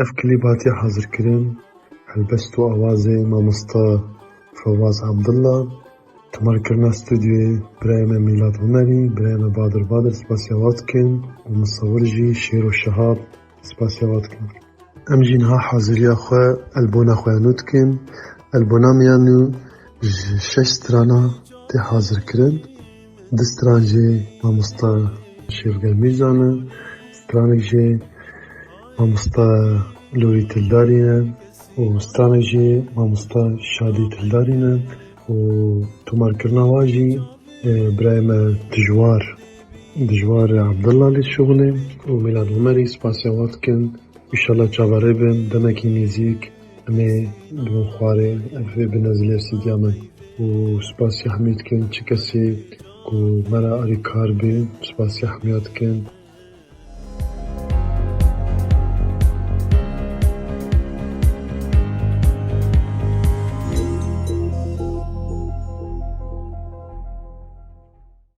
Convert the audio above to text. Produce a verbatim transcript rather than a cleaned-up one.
Ev klîp hatiye hazirkirin, helbest û awazê mamosta Fewaz Abdullah, tomarkirina stûdyoyê birayê me Mîlad Umerî, birayê me Badir Badir spasiya wa dikin û misewir jî Şêro Şehab spasiya wa dikin. Em jî niha haziriya xwe, elbona xwe ya nû dikin. Elbona me ya nû ji şeş strana tê hazirkirin. Du stran jê mamosta Şêvge Mîrza ne, stranek jê mamosta Lorî Tildarî ne û stranek jê mamosta Şadî Tildarî ne û tomarkirina wa jî, e, birayê me Dijwar, Dijwar Abdullah lê şixulê û Mîlad Umerî spasiya wa dikin. Înşallah çaverê bin, demekî nêzîk em ê bibin xwarê, ev ê bine zilê stûdya me. Û spasiya hemî dikin, çi kesê ku me re alîkar bî, spasiya hemiya dikin.